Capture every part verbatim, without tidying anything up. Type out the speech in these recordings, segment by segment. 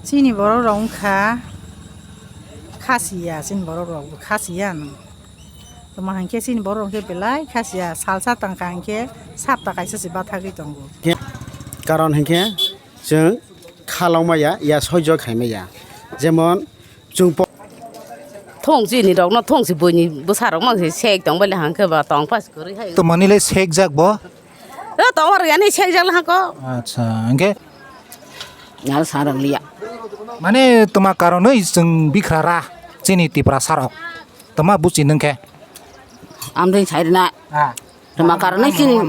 Chini borok rok wngkha khasiya, chini borok rok bo khasiya no. Tamo hinkhe chini borok rok khe belai khasiya, salsa tangkha hinkhe sapta kaisa se bathagwi tongo. Karon hinkhe chwng khalok maya, ya soijo khai maya. Jemon chwng po- Thung chini rok no thung si buini bwsa rok mang si sek tong bale hinkhe ba tong pas kwrwi hai. Tamo nile sek jak bo? O tongma rwya ni sek jak lahai ko. Acha, hingke? Nal sa rang liya. Mane toma karonoi chwng bikra ra chini Tiprasa rok. Toma buchi nung khe? Amdeng sai rina. Ah. Toma karonoi chini.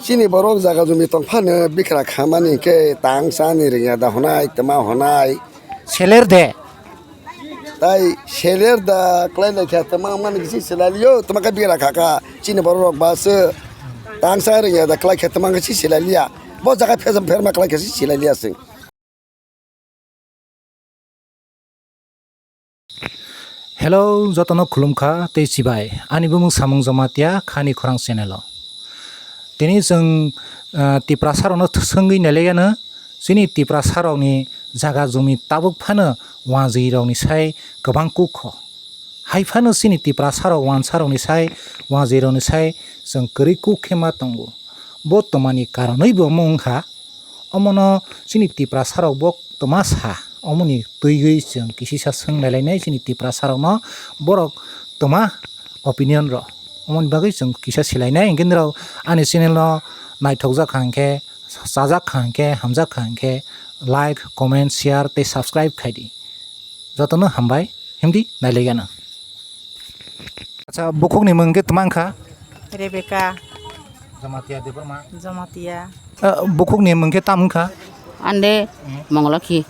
Chini borok jaga jumi tong phano bikra khamani khe tang chani rwngya da honai, toma honai. Seler de. Tai seler da klai lai khe tama mani kisi silai liyo, tama khe bera kha kha. Chini borok rok ba se tang sa rwngya da klai khe tama kisi silai liya. Bo jaga phejam pherma klai khe si silai liya sing. Hello, jotono khulumkha tei chibai. Ani bumung samung Jamatia Khani Khorang channel o. Tini chwng, ah, Tiprasa rokno thwswngwi nailaiyano. Chini Tiprasa rokni jaga jumi tabuk phano wanjwi rokni sai kwbang kuk kho. Hai phano chini Tiprasa rok wansa rokni sai, wanjwi rokni sai chwng kwrwi kuk khe ma tongo. Bo twmani karonwi bo omo wngkha. Omono chini Tiprasa rok bo twma sa, omoni twiwi chwng kisisa swng nailainai chini Tiprasa rokno borok twma opinion rok. Omoni bagwi chwng kisa silainai, hinkhe norok ani channel no naithokjak kha hinkhe, chajak kha hinkhe, hamjak kha hinkhe, like, comment, share tei subscribe khai di. Jotono hambai, himdi nailaigano. Acha, bukhukni mung khe tma wngkha? Rebecca. Jamatia Debbarma. Jamatia. Eh, bukhukni mung khe tam wngkha? Ande, hmm. Mongolokhi.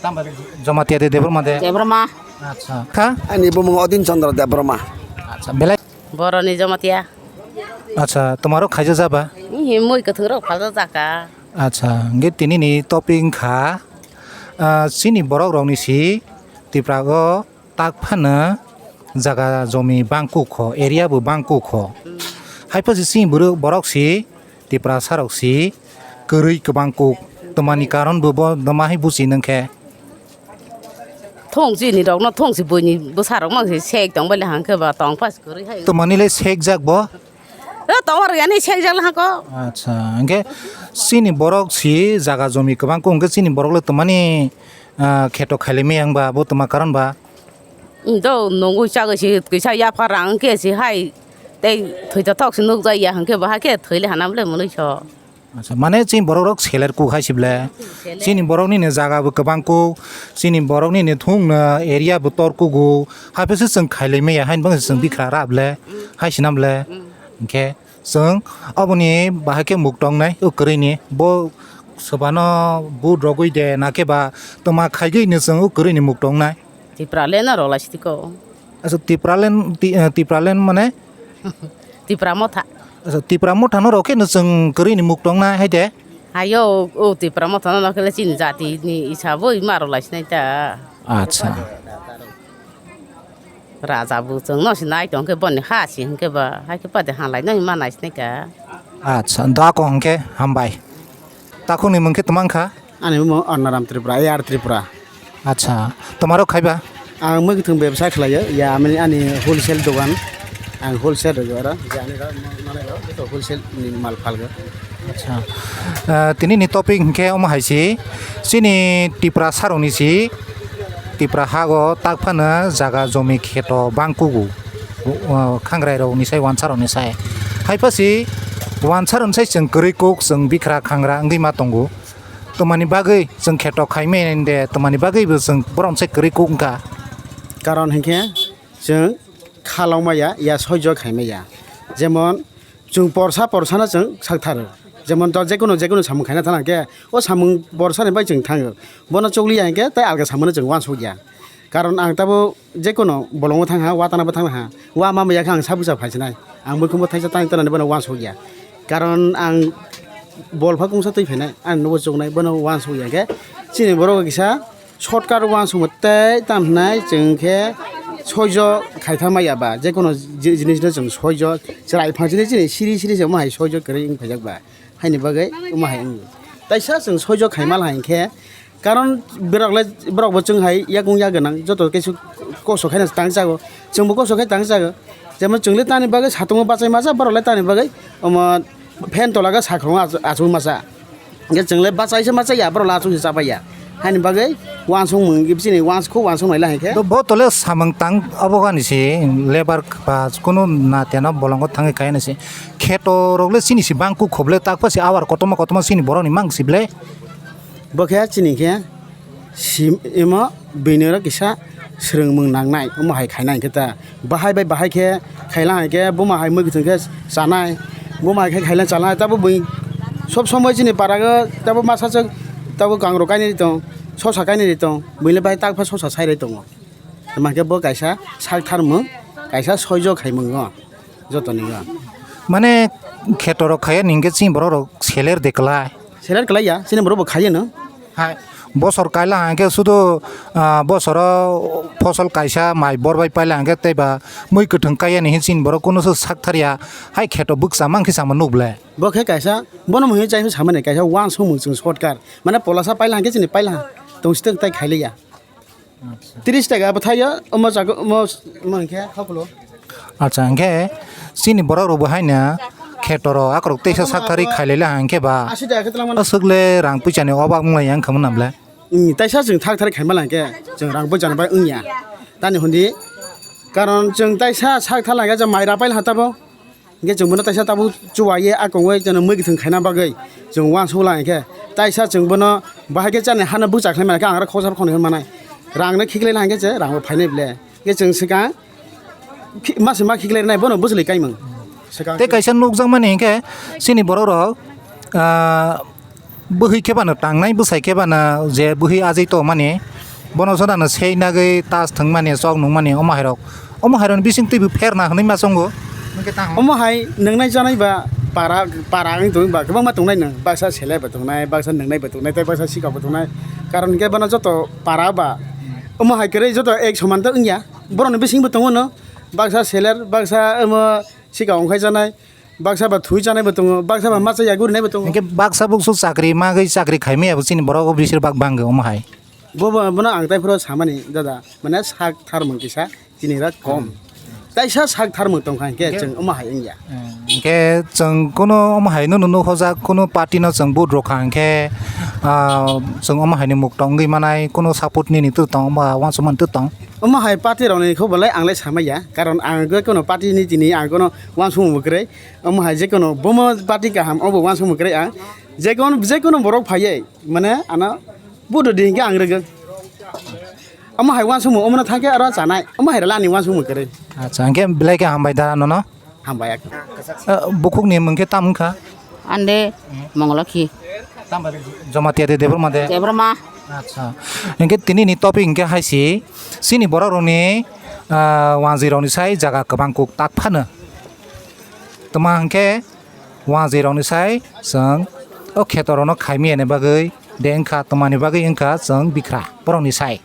Tam ba Jamatia de Debbarma de? Debbarma. Acha. Kha? Ani bumung Odin Chandra Debbarma. Acha, belai. Boroni Jamatia. Acha, tomaro khaija jaba? Hi mui kwthwng rok phalja jaka. Acha, hingke tini ni topic wngkha, ah, chini borok rok ni si Tipra o tak phano jaga jomi bangkuk kho, area bo bangkuk kho. Hai pho si chini borok, borok si Tiprasa rok si kwrwi kwbang kuk. Twmani karon bo, bo, bo ma hai buchi nung khe? Thung chini rok no thung si buini bwsa rok mang si sek tong bale hang khe ba tong pas kwrwi hai. Twmani le sek jak bo? O tong rwya ni sek jak lahai ko. Acha, hingke chini borok si jaga jomi kwbang kuk, hingke chini borok le twmani, ah, kheto khailai maya wng ba, bo twma karon ba? Do nungwi chagwi si kisa yapha rang khe si hai tei thwi ta thok si nuk jai ya hwnkhe bo hai khe thwi le hana bole mwnwi so. Acha, mane chini borok rok seler kuk hai si ble. Seler. Chini borok nini jaga bo kwbang kuk, chini borok nini thung no area bo tor kugo, hai phe se chwng khailai maya hain bang se chwng bikha rap le, hai sinam le. Hwnkhe chwng oboni bahai khe muk tongnai, o kwrwini bo swbano but rogwi de, na khe ba twma khaigwi no chwng o kwrwini muk tongnai. Tipraland no rwlai sitiko. Acha, Tipraland, Ti-, eh, Tipraland mane? Tipra motha. Acha, Tipra motha no rw khe no chwng kwrwini muk tongnai hai de? Hayo, o Tipra motha no rw khe le chini jati ni isa bo ma rwlai sinai ta. Acha. Raja bo chwng no sinai tong khe boni ha si hwnkhe ba, hai khe pade halai no ma nai sinai ka. Acha, da ko hwnkhe hambai. Takhukni mung khe twma wngkha? Ani mung Arnaram Tripura, A R Tripura. Acha, twmaro khaiba? Ang mwkhwtwng bebsa khlaio, ya, amini ani wholesale dogan. Ang wholesale rwgo oro, je ani oro manai rok, joto wholesale ni mal phalgo. Acha. Ah, tini ni topic hwnkhe omo hai si, chini Tipra sarokni si, Tipra hago tak phano jaga jomi kheto bang kugo. O, khangrai rokni sai, wansa rokni sai. Hai pha si wansa rokni sai chwng kwrwi kuk, chwng bikra khangra wngwi ma tongo. Twmani bagwi chwng kheto khai maya de, twmani bagwi bo chwng borom sai kwrwi kuk wngkha. Karon hinkhe chwng khalok maya, ya soijo khai maya. Jemon chwng porsa porsa no chwng sak tharo. Jemon to jekono, jekono samung khaina thang khe, o samung porsa ni bai chwng thango. Bono chukliya hinkhe tei alga samung no chwng uansuk ya. Karon ang tabo jekono bolongo thang ha, watana bo thang ha. Wa ma maya khe ang sa bwsa phai sinai. Ang muikhumbo thaisa tang tonani bono uansuk ya. Karon ang bol pha kungsa twi phainai, ang nugo chuknai, bono uansuk ya khe. Chini borok kisa shortcut uansukma tei tamo hwnai chwng khe soijo khaitha maya ba, jekono ji-, jinis no chwng soijo chwrai phang chini chini siri siri se omo hai soijo kwrwi wng phaijak ba, haini bagwi omo hai wng. Taisa chwng soijo khaima lai hinkhe, karon borok le, borok bo chwng hai yakung ya gwnang, joto kaisu koso khaina tang chago, chwngbo koso khai tang chago. Jemon chwng le tani bagwi satungo bachai masa, borok le tani bagwi omo fan tola ga sakhrongo achu-, achugwi masa. Hinkhe chwng le bachaisa masa ya, borok le achugwi chabai ya. Haini bagwi uansukmung, chini uans-, khub uansukmai lai hinkhe. To bo tole samung tang obo gani se lebar ba kunu na teno bolongo thangwi kaya ni se. Kheto rok le chini se bangku khob le takpa se awar kotorma kotorma chini borok ni mang se ble. Bo khe chini khe sim imo bini oro kisa swrwngmung nangnai, omo hai khaina hinkhe ta bahai bai bahai khe khaila hinkhe buma hai mui kwthwng khe chanai, buma hai khe khaila chanai. Tabuk bui sob somoi chini para o tabuk masa chwk tabuk kangrok kainwi tong, sosa kainwi tong, buile bai takpha sosa sairwi tongo. Tamo khe bo kaisa sak tharmung, kaisa soijo khaimung o jotoni o. Mane kheto rok khaiya hinkhe chini borok rok seler de kwlai. Seler kwlai ya, chini borok bo khaiya no. Hai, bosor kaila hinkhe sudu, ah, bosoro phosol kaisa mai bor bai paila hinkhe tei ba mui kwthwng kaiya ni hin chini borok kunu se sak thar ya. Hai kheto bwkcha mang khe sama nuk ble. Bo khe kaisa, bono mui chai samani kaisa uansukmung chwng shortcut. Mane polasa paila hinkhe chini paila tong sitwk tai khailiya. Tris taka bwthaio, omo jaga, omo, omo hinkhe khaphulu. Acha, hinkhe chini borok rok bo haino kheto rok akorok teisa sak thari khailai le hinkhe ba. Asi taka khe twlang mano. Aswk le rang puisa ni obak wng lai ya wngkha mano ble. Hmm, taisa chwng thak thari khaima lai khe chwng rang puisa ni bai wngya. Tani hundi, karon chwng taisa sak thar lai khe chwng mai rapai lai tabo. Hinkhe chwng bono taisa tabuk chuwaiwi a kongwi chwngno mui kwthwng khaina bagwi chwng uansuk lai hinkhe taisa chwng bono bahai khe chani hano bwcha khlai mano khe ang oro khoroksa khonwi manai rang no khiklai lai hinkhe chwng rang bo phainai ble hinkhe chwng swkang khi-, ma se ma khiklai rwnai bono bwchwlwi kaimung swkang. Tei kaisa nukjakmani hinkhe chini borok rok, ah, bwhwi khe bano tangnai, bwsai khe bano je bwhwi ajwi tongmani, bono jora no sei nagwi tas thwngmani, chok nungmani, omo hai rok, omo hai rok ni bising twi bo pherna hwnwi ma chongo. Omo hai nwngnai chanai ba para, para wng tong ba kwbangma tongnai nwng, baksa selai bo tongnai, baksa nwngnai bo tongnai, tei baksa sikok bo tongnai, karon hinkhe bono joto para ba omo hai kwrwi joto ek soman ta wngya, borok ni bising bo tongo no, baksa seler, baksa omo sikok wng khai chanai. Baksa ba thwi chanai bo tongo, baksa ba masa yagurinaimo tongo. Hinkhe baksa buksu chakri magwi chakri khaimaya bo chini borok o bisir bak bangwi omo hai. Bo, bo, bono ang tai phuru samani dada, mane sak tharmung kisa chini rak kom. Taisa sak tharmung tongkha hinkhe chwng omo hai wngya. Hinkhe chwng kuno omo hai no nunu hojak, kuno party no chwng vote rwkha hinkhe, ah, chwng omo hai ni mukto wngwi manai, kuno support nini twi tong ba uansukmani twi tong. Omo hai party rokni khe belai ang lai samaya, karon ang kuno party ni tini ang kuno uansukmung bo kwrwi. Omo hai jekono bomo party kaham, obo uansukmung kwrwi ang. Jekono, jekono borok phaiwi, mane, ano, vote di hinkhe ang rwgwk. Omo hai uansukmung, omono thangkhe aro chanai. Omo hai rwla ani uansukmung kwrwi. Acha, hinkhe belai khe hambai da nono. Hambai ak. Eh, bukhukni mung khe tam wngkha? Ande, Mongolokhi. Tamo Jamatia de Debbarma de? Debbarma. Acha. Hinkhe tini ni topic hinkhe hai si, chini borok rokni, ah, wanjwi rokni sai jaga kwbang kuk tak phano. Tamo hinkhe wanjwi rokni sai chwng o kheto rokno khaimiyani bagwi de wngkha, twmani bagwi wngkha chwng bikra borokni sai.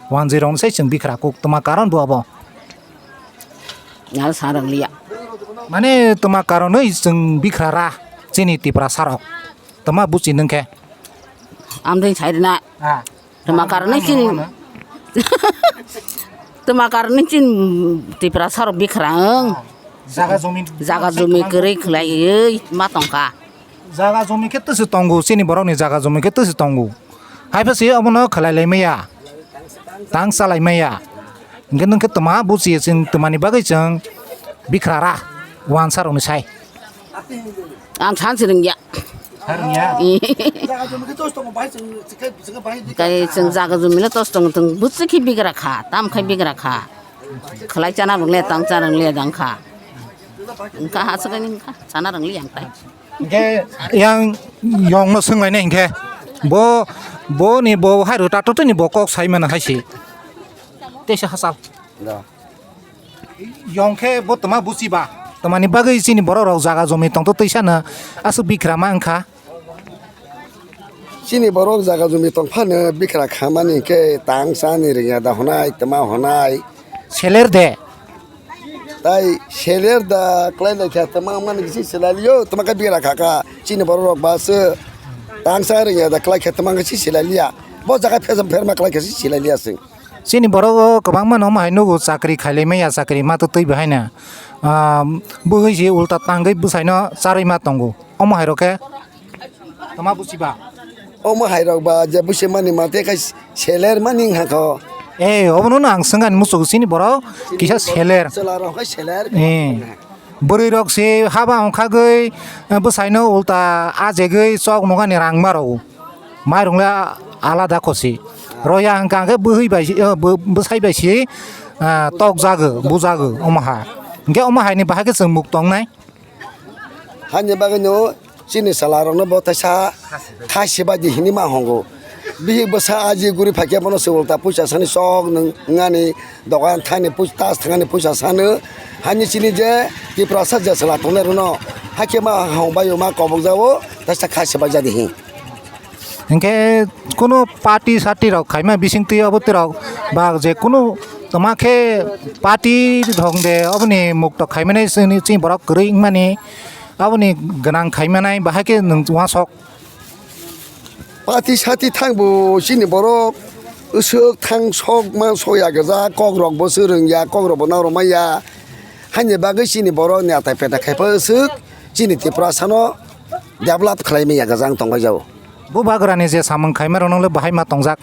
Wanjwi rokni sai chwng bikra kuk twma karon bo abo. Ang sa rwng liya. Mane twma karonwi chwng bikra ra chini Tiprasa rok. Twma buchi nwng khe. Amtwing sai rwna. Ah. Twma karonwi chini, twma karonwi chini Tiprasa rok bikra wng. Jaga jumi. Jaga jumi kwrwi khwlaiwi ma tongkha. Jaga jumi khe twswi tongo, chini borokni jaga jumi khe twswi tongo. Hai phai se obono khwlai lai maya. Tang cha lai maya. Hinkhe nwng khe twma buchi chwng twmani bagwi chwng bikra ra wansa rokni sai. Ang san se rwngya. Sa rwngya? Tei chwng jaga jumi no tos tongo, chwng bwswk khe bigra kha, tam khai bigra kha. Khwlai chana rwng le, tang cha rwng le, dang kha. Wngkha ha swkang wngkha, chana rwng le yang tai. Hinkhe yang yong no swng lai nai hinkhe bo, bo ni bo hai rwta to ni bo kok sai mano hai se. Teisa hachal. Yong khe bo twma buchi ba? Twmani bagwi chini borok rok jaga jumi tongtwtwi sano aswk bikra ma wngkha. Chini borok jaga jumi tong phano bikra khamani khe tang chani rwngya da hwnai, twma hwnai. Seler de. Tai seler da kwlai lai kha, twma mani kisi selai liyo, twma khe bikra kha kha. Chini borok rok ba se Tangsa rwngya da kwlai khe twmang khe si silai liya. Bo jaga phejam pherma kwlai khe si silai liya chwng. Chini borok o kwbangma no omo hai nugo chakri khailai maya chakri ma twtwi bo haino. Ah, bwhwi si ulta tangwi bwsai no charwi ma tongo. Omo hai rok khe tama busiba. Omo hai rok ba je busi mani ma te khai seler mani wngkha kho. Eh, obono no ang swngani muchuk chini borok kisa seler. Chwla rok khai seler. Eh. Bwrwi rok se haba wngkhagwi, eh, bwsaino ulta ajegwi chok nugani rang ma rw. Mairung le alada khosi. Roya hwnkha hwnkhe bwhwi bai si, eh, bw-, bwsai bai si, ah, tok jago, bujago omo ha. Hwnkhe omo haini bahai khe chwng muk tongnai. Hani bagwi no chini chwla rokno bo teisa khasi bai di hinwi ma hongo. Bihik bwsa aji guri phaikhe bono se ulta puisa sani chok nwng wngani dogan thani pui-, tas thangani puisa sano. Hani chini je Tiprasa je chwla tongnai rwno hakhe ma hong bai ma kobok jao teisa khasi bai jadi hi. Hinkhe kunu party sati rok khaima bisingtwi obo twi rok ba je kunu toma khe party rok de oboni mukto khaimani chini, chini borok kwrwi wngmani aboni gwnang khaimanai bahai khe nwng uansok. Pati sati thangbo chini borok usuk thang sok ma soya gajak, kok rok bo swrwng ya, kok rok bo narwk maya. Haini bagwi chini borok ni atai peta khai pha usuk chini Tripura sano develop khlai maya gajak wng tongbai jao. Bubagrani je samung khaima rok nokle bahai ma tongjak.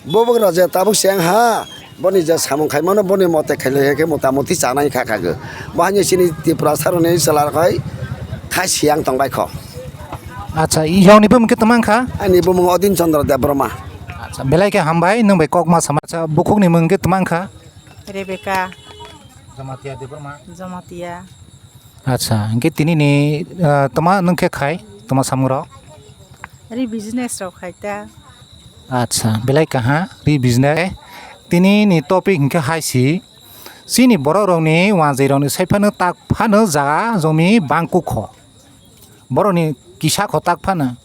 Bubagra je tabuk se wng ha, boni je samung khaimano boni mote khailai khe mota moti chanai kha khago. Bo haino chini Tripura saroni chwla rok hai kha siyang tongbai kho. Acha, yongni bumung khe tama wngkha? Ani bumung Odin Chandra Debbarma. Acha, belai khe hambai, nwng bai kok ma sama. Acha, bukhukni mung khe tama wngkha? Rebecca. Jamatia Debbarma. Jamatia. Acha, hwnkhe tini ni, ah, tama nwng khe khai, tama samung rok? Ri business rok khai ta. Acha, belai kaha, ri business. Tini ni topic hwnkhe hai si, chini borok rok ni wanjwi rok ni sai phano tak phano jaga jomi bangkuk kho. Borok ni kisa kho tak phano.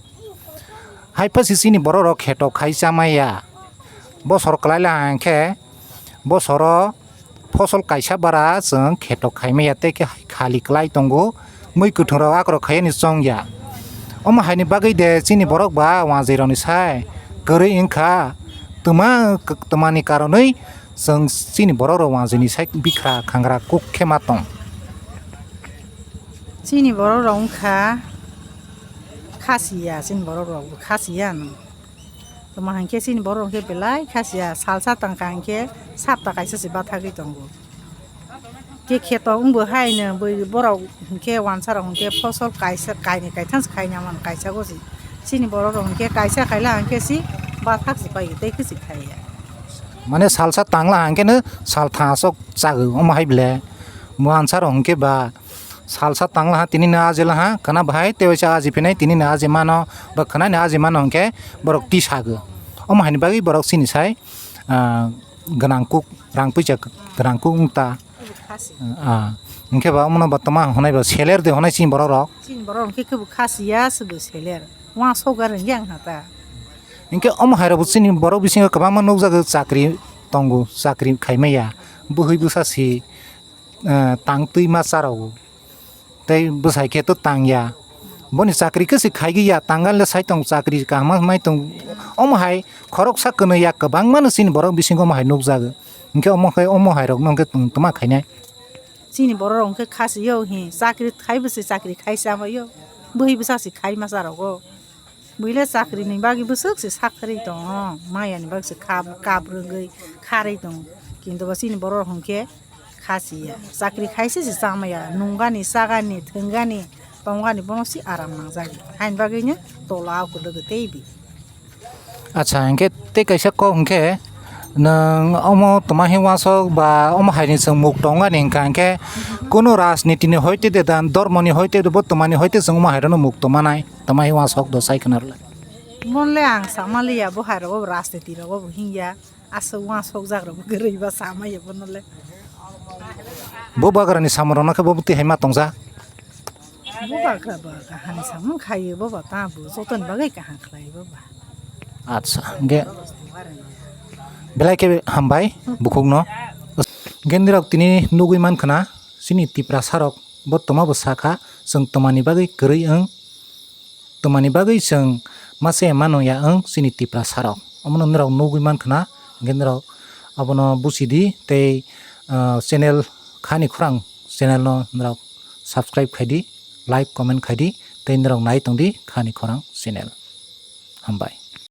Hai pha si chini borok rok kheto khai chamaya. Bosor kwlai la hwnkhe bosoro fosol kaisa bara chwng kheto khaimaya tei khe khali kwlai tongo, mui kwthwng rok akrok khaiyani chongya. Omo haini bagwi de chini borok ba wanjwi rokni sai kwrwi wngkha, twma, twmani karonwi chwng chini borok rok wanjwi ni sai bikra khangra kuk khe ma tong. Chini borok rok wngkha khasiya, chini borok rok bo khasiya no. Tamo hinkhe chini borok hinkhe belai khasiya, salsa tangkha hinkhe sapta kaisa se bathagwi tongo. Khe kheto wngbo haino bui borok hinkhe wansa rok hinkhe fosol kaisa kainwi kaitham se khaina mano kaisa gosi. Chini borok rok hinkhe kaisa khaila hinkhe si bathak se pai tei kwchwi khaiya. Mane salsa tangla hinkhe no saltha aswk chago omo hai bile wansa rok hinkhe ba salsa tangla ha, tini no aji la ha, khwna bahai tei waisa aji phinai, tini no aji mano, ba khwnai no aji mano hinkhe borok tisago. Omo haini bagwi borok chini sai, ah, gwnang kuk, rang puisa gwnang kuk wng ta. Ah, hinkhe ba omono ba tama honai ba seler de honai chini borok rok. Chini borok hinkhe kebo khasiya, sebo seler. Wa sogar hinkhe ang hata. Hinkhe omo hai rok bo chini borok bisingo kwbangma nukjago chakri tongo, chakri khaimaya. Bwhwi bwsa si eh, tang twi ma cha rw. Tei bwsai khe to tang ya. Boni chakri khe se khai ya, tang le sai tong chakri kaham mai tong. Omo hai khoroksa kwnwi ya kwbangma no chini borok bisingo omo hai nukjago. Hinkhe omo khe omo hai rok no hinkhe tong toma khainai. Chini borok rok hinkhe khasi yo hi chakri khai bwse chakri khai sa ma yo. Bwhwi bwsa se khai ma cha rw go. Buile chakri ni bagwi bwswk se sak kharwi tongo, maya ni bagwi se kap, kap rwgwi kharwi tongo, kintu bo chini borok rok hinkhe khasiya, chakri khaise se chamaya, nungani, chagani, thwngani, tongani bono se aram nangjak, haini bagwino tola o kwdwkgo teibi. Acha, hinkhe tei kaisa kok hinkhe, nwng omo twma hi uansuk ba omo haini chwng muk tongani hinkha hinkhe, kunu rajniti ni hoite de dan, dormo ni hoite de bo twmani hoite chwng omo hairokno muk tongmanai. Tama hi uansuk do sai khna rwlai. Bono le ang sama liya, bo hai rogo bo rajniti rogo bo hingya. Aswk uansuk jak rogo kwrwi ba sama ya bono le. Bo bagra ni samung rok no khe bo bwtwi hai ma tongsa. Bo bagra ba kaham samung khaio, bo ba ta bo joto ni bagwi kaham khlai bo ba. Acha, ge belai khe hambai bukhuk no. Ge nirok tini nugwi man khna chini Tiprasa rok bo toma bo sakha chwng toma ni bagwi kwrwi wng. Twmani bagwi chwng mase mano ya wng chini Tiprasa rok. Omono norok nugwi mankha na, hwnkhe norok abono buchidi tei, ah, channel Khani Khorang channel no norok subscribe khaidi, like, comment khaidi tei norok nai tongdi Khani Khorang channel. Hambai.